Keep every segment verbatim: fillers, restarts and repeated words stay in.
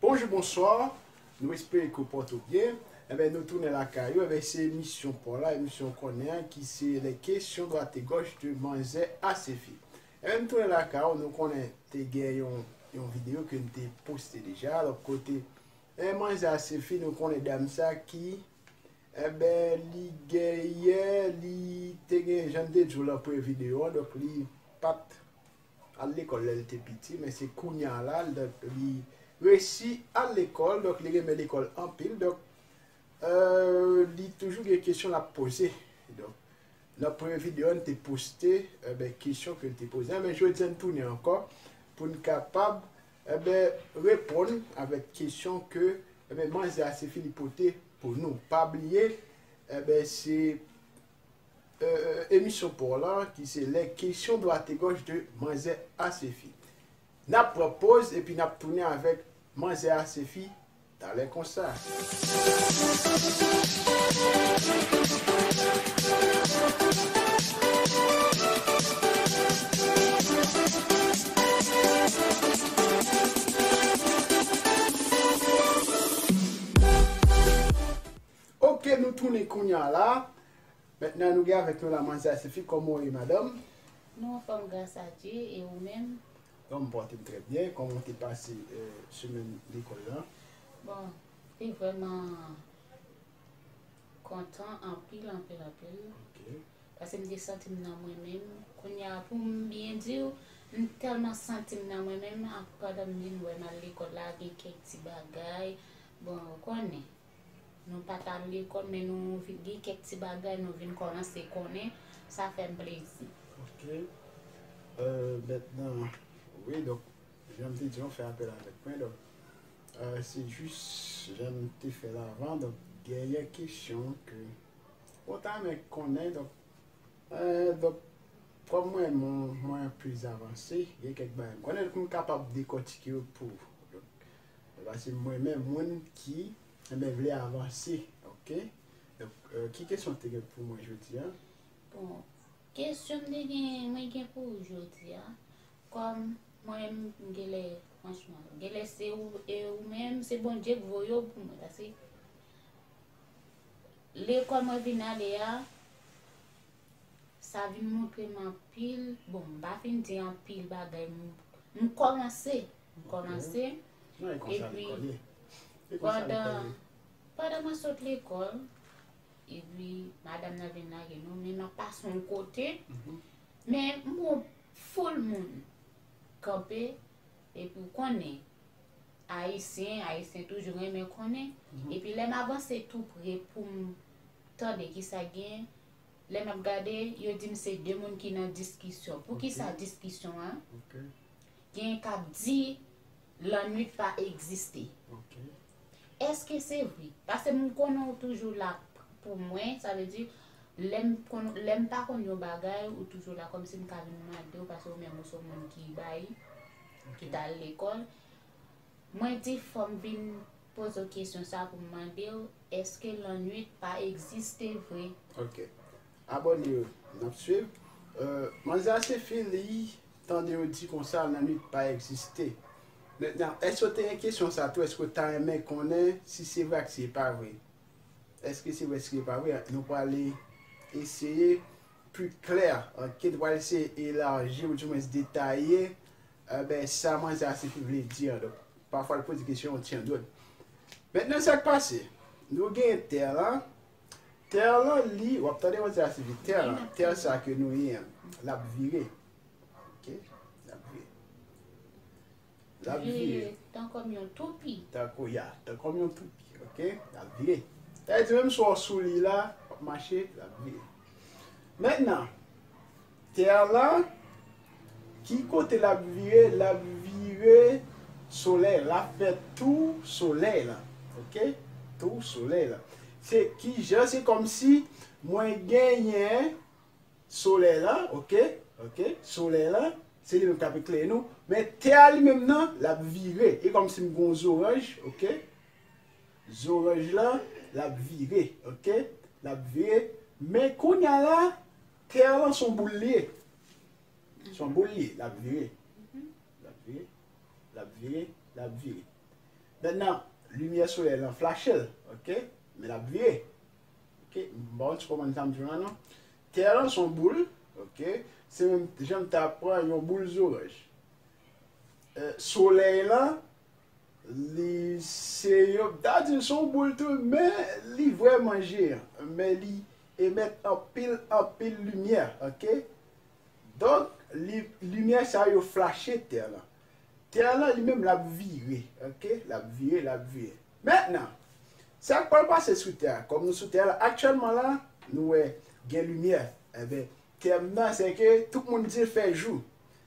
Bonjou, bonswa. Nou espere ke w pòte w byen. Enben, nou tounen lakay ou. Enben, se emisyon pa w la, emisyon w konnen an, ki se les questions droite et gauche de Manzè Asefi. Enben, m tounen lakay ou, nou konnen te gen yon, yon videyo ke m te poste deja. Donk, kote, e, Manzè Asefi, nou konnen dam sa ki, enben, li genyen, li te gen, jan m te di w nan premye videyo an, donk li pa t al lekòl lè l te piti, men se kounye a la, donk, li resi al lekòl, donk, li renmen lekòl anpil, donk, euh, li toujou gen kesyon l ap poze. Donk, nan premye videyo a, n te poste, enben, kesyon ke l te poze a, men jodi a, n tounen ankò pou n kapab, enben, reponn avèk kesyon ke, enben, Manzè Asefi li pote pou nou. Pa bliye, enben, se euh, emisyon pa w la, ki se les questions droite et gauche de Manzè Asefi. N ap pran poz epi n ap tounen avèk Manzè Asefi talè konsa. Ok, nou tounen kounye a la. Mentnan, nou gen avèk nou la Manzè Asefi. Kòman w ye, madanm? Nou anfòm, gras a Dye, e ou menm? Bon, m pòte m trè byen. Kòman w te pase, euh, semèn lekòl la? Bon, te vrèman kontan anpil, anpil, anpil. Ok. Paske m te santi m nan mwen menm. Kounye a, pou m byen di w, m tèlman santi m nan mwen menm, ak pandan m vin wè m al lekòl la, gen kèk ti bagay. Bon, ou konnen. Nou pa t al lekòl, men nou vin gen kèk ti bagay, nou vin kòmanse konnen, sa fè m plezi. Ok. Euh, mentnan, wi, donk, jan m te di w, fè apèl avèk mwen, donk, euh, se jis, jan m te fè l avan, donk, genyen kesyon ke, bon, ta renmen konnen, donk, Euh, donk, kòm mwen, mwen, mwen plis avanse, gen kèk bagay m konnen, donk, m kapab dekòtike yo pou ou. Donk, paske mwen menm, moun ki, enben, vle avanse, ok? Donk, euh, ki kesyon w te gen pou mwen jodi a? Bon, kesyon m te gen, mwen gen pou ou jodi a, kòm mwen, m genlè, franchman, genlè se ou, e ou menm, se Bondye k voye w pou mwen, paske lekòl mwen vin ale a, sa vin montre m anpil, bon, m pa fin di anpil bagay, m, m kòmanse, m kòmanse, epi pandan, pandan mwen sot lekòl, epi madanm nan vin lage nou, men m ap pase yon kote, men m wè foul moun kanpe, epi w konnen, Ayisyen, Ayisyen toujou renmen konnen. Epi lè m avanse tou pre pou m tande kisa gen, lè m ap gade, yo di m se de moun ki nan diskisyon. Poukisa diskisyon an? Gen k ap di lannwit pa egziste. Èske se vre? Paske m konnen w toujou la pou mwen, sa vle di, lè m konn, lè m pa konn yon bagay, ou toujou la, kòmsi m ka vin mande w, paske ou menm ou se yon moun ki bay, ki t al lekòl. Mwen di fò m vin poze w kesyon sa pou m mande w, èske lannwit pa egziste vre? Ok. Abòne yo, n ap swiv. Euh, Manzè Asefi, li tande yo di konsa, lannwit pa egziste. Mentnan, èske w te gen kesyon sa tou? Èske w ta renmen konnen si se vre ak si se pa vre? Èske se vre, èske se pa vre? Nou prale eseye pli klè, ok? Nou prale eseye elaji, ou dimwens detaye, enben, sa Manzè Asefi vle di an. Donk, pafwa l poze kesyon yon ti jan dòt. Mentnan, sa k pase? Nou gen tè la. Tè la, li, w ap tande Manzè Asefi, tè la, tè sa ke nou ye an, l ap vire. Ok? L ap vire. L ap vire. Vire tan kòm yon toupi. Tankou, ya, tan kòm yon toupi, ok? L ap vire. Sa vle di, menm si w sou li la, w ap mache, l ap vire. Mentnan, tè la, ki kote l ap vire? L ap vire solèy la, l ap fè tou solèy la, ok? Tou solèy la. Se kijan? Se kòmsi mwen genyen solèy la, ok, ok, solèy la, Se li menm k ap eklere nou. Men tè a li menm nan, l ap vire. E kòmsi m gen yon zoranj, oke? Zoranj lan, l ap vire, oke? L ap vire. Men kounye a la, tè a lan se yon boul li ye. Se yon boul li ye, l ap vire. L ap vire, l ap vire, l ap vire. Mentnan, limyè solèy lan flache l, oke? Men l ap vire. Oke? M pa konn si w konprann sa m di w la non. Tè lan se yon boul, oke? Se menm jan m ta pran yon boul zoranj. Eh, solèy lan, li se yon, ta di l se yon boul tou, men li vrèman jeyan. Men li emèt anpil, anpil limyè, oke? Donk, li, limyè sa yo flache tè lan. Tè lan li menm l ap vire, oke? L ap vire, l ap vire. Mentnan, sa k pral pase sou tè a? Kòm nou sou tè la, aktyèlman la, nou wè gen limyè. Enben, tèm nan, se ke tout moun di l fè jou.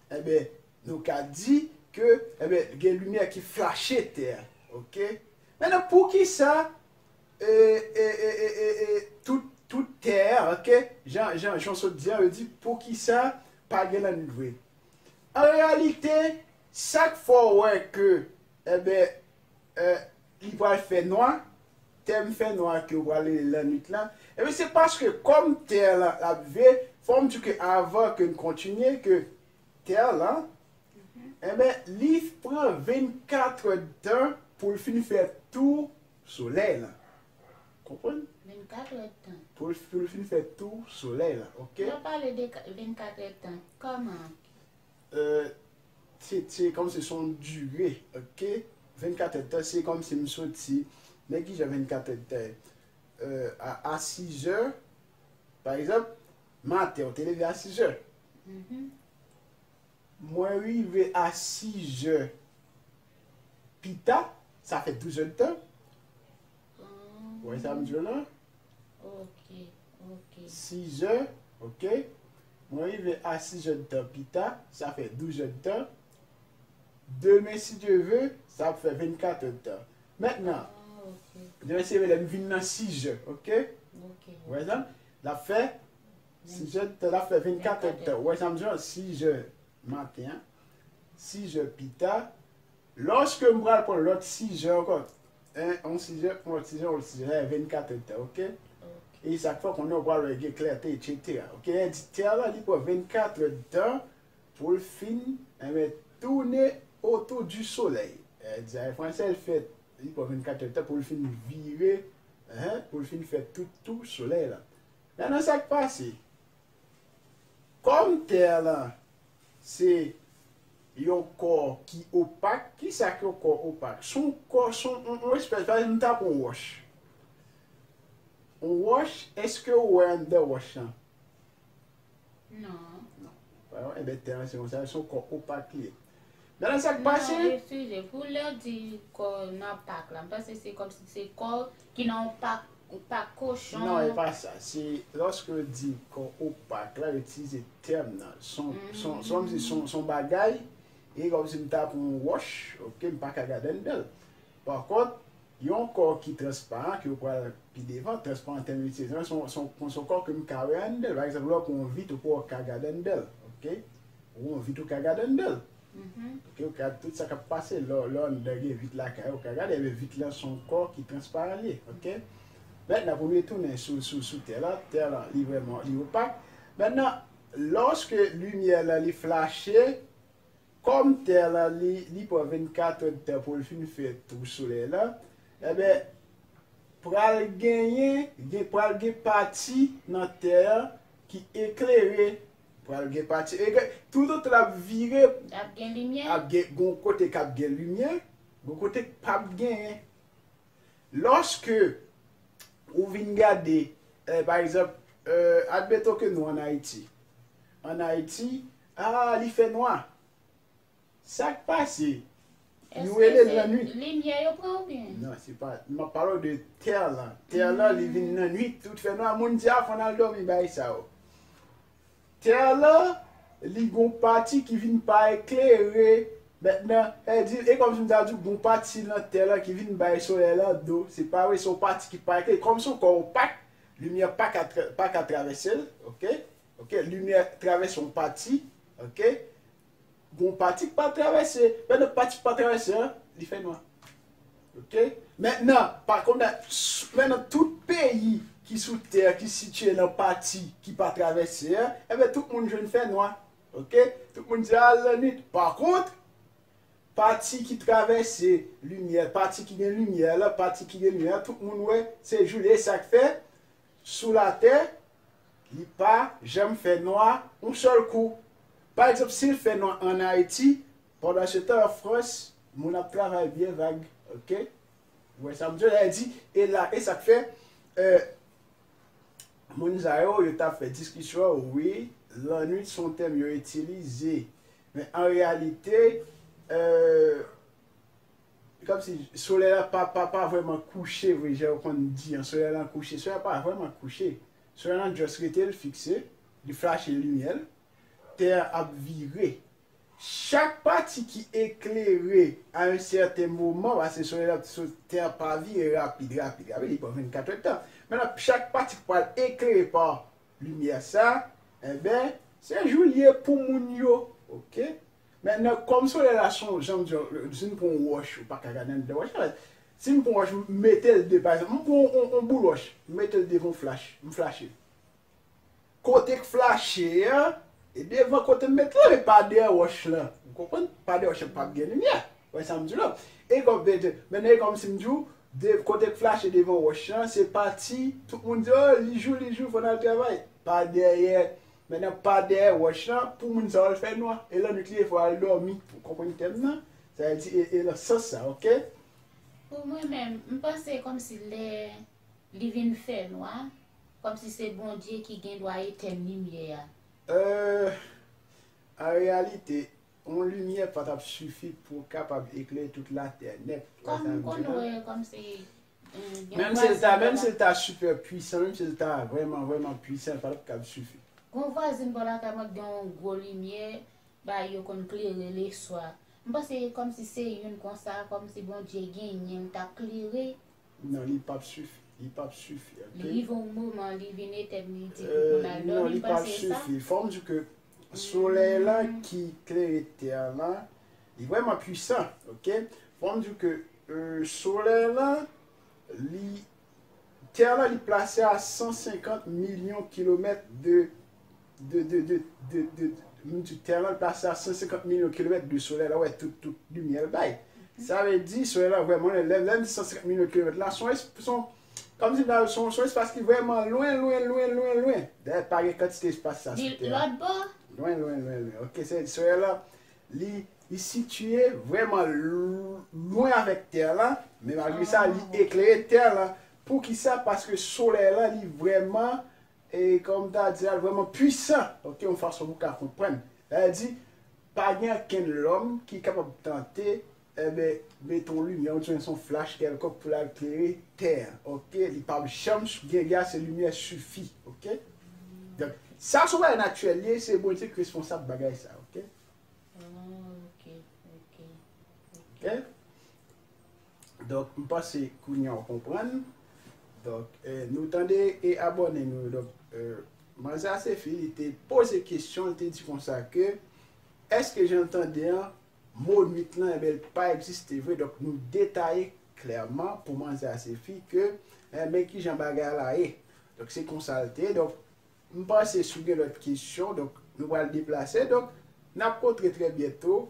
Enben, nou ka di ke, enben, gen limyè ki flache tè a, oke? Mentnan, poukisa, e, e, e, e, e, e, tout, tout tè a, oke? Jan, jan, jan w sot di an, yo di, poukisa pa gen lannwit vre? An reyalite, sa k fè w wè ke, enben, eh, li pral fè nwa, tèm fè nwa ke w pral rele lannwit lan, enben, se paske kòm tè lan l ap vire, fò m di ke avan ke n kontinye, ke tè lan, enben, li pran vennkat èdtan pou l fin fè tou solèy lan. Konprann? Vennkat èdtan. Pou l, pou l fin fè tou solèy lan, oke? Lè w pale de ka-, vennkat èdtan, kòman? Eh, se, se kòmsi se yon dire, oke? Vennkat èdtan, se kòmsi m soti, men kijan vennkat èdtan ye? Eh, a, a sizè, pa egzanp, maten, w te leve a sizè. Mhm. Mwen rive a sizè pita, sa fè douzèdtan. Ou wè sa m di w la? Ok, ok. Sizè, ok. Mwen rive a sizèdtan pita, sa fè douzèdtan. Demen, si Dye ve, sa ap fè vennkat èdtan. Mentnan, ah, ok, demen, si Dye ve, lè m vin nan sizè, ok? Ok. Ou wè sa? L ap fè sizèdtan, l ap fè vennkat èdtan. Ou wè sa m di w? Sizè maten an, sizè pita. Lòske m pral pran lòt sizè ankò, en, yon sizè, yon lòt sizè, yon lòt sizè, sa fè vennkat èdtan, ok? Ok. E sa k fè konnen w pral wè gen klète, etsetera. Ok, lè di tè lan, li pran vennkat èdtan pou l fin, enben, tounen otou di solèy. Eh, di an fransè, l fè, li pran vennkat èdtan pou l fin vire, en, pou l fin fè tout tou solèy lan. Mentnan, sa k pase? Kòm tè lan se yon kò ki opak, kisa ki yon kò opak? Se yon kò, se yon, yon, yon espès, pa egzanp, m ta pran yon wòch. Yon wòch, èske w wè anndan wòch lan? Non. Non. Enben, tè lan se konsa, se yon kò opak li ye. Mentnan, sa k pase? Non, eskize, pou lè w di kò nan pak la, m panse se kòmsi se kò ki nan yon pak, pak kochon. Non, e pa sa. Se lòske yo di kò opak la, yo itilize tèm nan. Se yon, se yon, se yon, se yon, se yon bagay, e kòmsi m ta pran yon wòch, ok, m pa ka gade anndan l. Pa kont, yon kò ki transparan, ke yo pral pi devan, transparan an tèm itilizasyon, se yon, se yon, se yon kò ke m ka wè anndan l. Pa egzanp, lè w pran yon vit, ou pa ka gade anndan l, ok? Ou yon vit, ou ka gade anndan l. Mhm. Ok, ou ka, tout sa k ap pase, lè, lè w anndan gen vit lakay ou, ou ka gade, men vit lan se yon kò ki transparan li ye, ok? Mentnan, pou nou retounen sou, sou, sou tè lan, tè lan, li vrèman, li opak. Mentnan, lòske limyè lan, li flache, kòm tè lan, li, li pran vennkat èdtan pou l fin fè tou solèy lan, enben, pral genyen, gen, pral gen pati nan tè an ki eklere. Pral gen pati, e gen, toutotan l ap vire, ap gen limyè, ap gen, gon kote k ap gen limyè, gon kote k p ap genyen. Lòske ou vin gade, eh, pa egzanp, eh, admeton ke nou ann Ayiti. Ann Ayiti, a, li fè nwa. Sa k pase? Nou rele l lannwit. Limyè yo pran oubyen? Non, se pa, m ap pale w de tè lan. Tè lan, li vin lannwit, tout fè nwa. Moun di, a, fò n al dòmi, bagay sa yo. Tè lan, li gon pati ki vin pa eklere. Mentnan, e di, e kòmsi m ta di w, gon pati nan tè lan ki vin bay solèy lan do. Se pa vre, se yon pati ki pa eklere. Kòm se yon kò opak, limyè pa ka tra-, pa ka travèse l, ok? Ok, limyè travèse yon pati, ok? Pou yon pati k pa travèse, pandan pati k pa travèse an, li fè nwa. Oke? Mentnan, pa konn, mentnan tout peyi ki sou tè, ki sitiye nan pati ki pa travèse an, enben tout moun jwenn fè nwa. Oke? Tout moun di, "A, lannwit." Pa kont, pati ki travèse limyè, pati ki gen limyè la, pati ki gen limyè, tout moun wè se jou li ye, sa k fè sou latè, li pa janm fè nwa yon sèl kou. Pa egzanp, si l fè nwa ann Ayiti, pandan se tan an Frans, moun ap travay byen vag, oke? Ou wè sa m di w la, di, e la, e sa k fè, euh, moun sa yo, yo t ap fè diskisyon, wi, lannwit se yon tèm yo itilize. Men an reyalite, euh, kòmsi solèy la pa, pa, pa vrèman kouche vre, jan yo konn di an, solèy la kouche. Solèy la pa vrèman kouche. Solèy la just rete, l fikse, li flache limyè l, tè a ap vire. Chak pati ki eklere a yon sèten moman, paske solèy la, so-, tè a pa vire rapid, rapid, rapid, li pran vennkat èdtan. Mentnan, chak pati ki pral eklere pa limyè sa, enben, se jou li ye pou moun yo, oke? Mentnan, kòm solèy la se yon, jan m di w, si n pran yon wòch, ou pa ka gade anndan wòch la, si n pran yon wòch, m mete l de, pa egzanp, m pran yon, yon, yon boul wòch, m mete l devan yon flach, m flache. Kote k flache an, e devan kote m met la, e pa dèyè wòch lan. Ou konprann? Pa dèyè wòch lan p ap gen limyè. Ou wè sa m di w la? E kòm, mentnan, e kòmsi m di w, de, kote k flache devan wòch lan, se pati, tout moun di, "O, li jou, li jou, fò n al travay." Pa dèyè, mentnan, pa dèyè wòch lan, pou moun sa yo, l fè nwa. E lannwit li ye, fò al dòmi. Ou konprann tèm nan? Sa vle di, e, e nan sans sa, oke? Pou mwen menm, m panse kòmsi lè li vin fè nwa, kòmsi se Bondye ki gen dwa etèn limyè a. Euh, an reyalite, yon limyè pa t ap sifi pou kapab eklere tout latè nèt. Kòm m konn wè, kòmsi, mm, gen vwazen bò la. Menm si l ta, menm si l ta sipè pwisan, menm si l ta vrèman, vrèman pwisan, l pa t ap kapab sifi. Gen vwazen bò lakay mwen k gen yon gwo limyè, bay yo konn klere leswa. M panse kòmsi se youn konsa, kòmsi Bondye genyen l t ap klere. Non, li p ap sifi. Li p ap sifi, oke? Li rive yon moman, li vin etèn, li di pou moun al dòmi, m panse sa. Non, li p ap sifi. Fò m di w ke solèy la ki klere tè la, li vrèman pwisan, oke? Fò m di w ke, euh, solèy la, li, tè la, li plase a san senkant milyon kilomèt de, de, de, de, de, de, m di tè la, li plase a san senkant milyon kilomèt de solèy la, wè, tout, tout limyè l bay. Sa vle di, solèy la vrèman lwen. Lè, lè m di san senkant milyon kilomèt la, se yon es-, se yon, kòmsi m ta di, se yon, se yon espas ki vrèman lwen, lwen, lwen, lwen, lwen. Dayè, pa gen kantite espas sa sou tè a. Li lòt bò? Lwen, lwen, lwen, lwen. Oke, se, solèy la, li, li sitiye vrèman l-, lwen avèk tè la, men malgre sa, li eklere tè la. Poukisa? Paske solèy la, li vrèman, e, kòm m ta di a, li vrèman pwisan, oke, yon fason pou w ka konprann. Sa vle di, pa gen okenn lòm ki kapab tante, enben, mete yon limyè, oubyen se yon flach kèlkonk pou l al klere tè a, oke? Li p ap janm gen, gen ase limyè sifi, oke? Donk, sa se yon bagay natirèl li ye, se Bondye ki responsab bagay sa, oke? Ah, ok, ok, ok. Oke? Donk, m panse kounye a w konprann. Donk, eh, nou tande e abòne nou. Donk, eh, Manzè Asefi, li te poze kesyon, li te di konsa ke, èske jan l tande an, mo nwit lan, enben, l pa egziste vre? Donk, nou detaye klèman pou Manzè Asefi ke, enben, kijan bagay la ye. Donk, se konsa l te ye. Donk, m panse si w gen lòt kesyon, donk, nou pral deplase. Donk, n ap kontre trè byento.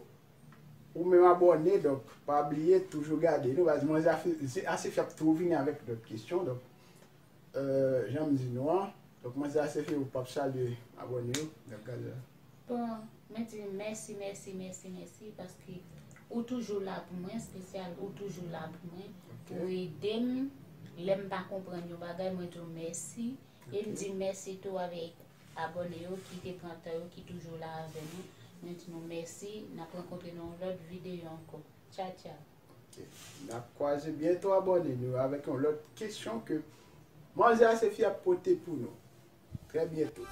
Ou menm abòne, donk, pa bliye toujou gade nou. Baz, Manzè Afe-, Asefi ap toujou vini avèk lòt kesyon. Donk, euh, jan m di nou an, donk, Manzè Asefi, ou p ap salye abòne yo. Donk, gade la. Bon, mwen di mèsi, mèsi, mèsi, mèsi, paske ou toujou la pou mwen, espesyal, ou toujou la pou mwen. Ok. Ou ede m, lè m pa konprann yon bagay, mwen di w mèsi. E m di mèsi tou avèk abòne yo ki te pran tan yo, ki toujou la avè nou. Mwen di nou mèsi, n ap rankontre nan yon lòt videyo ankò. Tchaw, tchaw. Ok. N ap kwaze byento, abòne nou avèk yon lòt kesyon ke Manzè Asefi ap pote pou nou. Trè byento.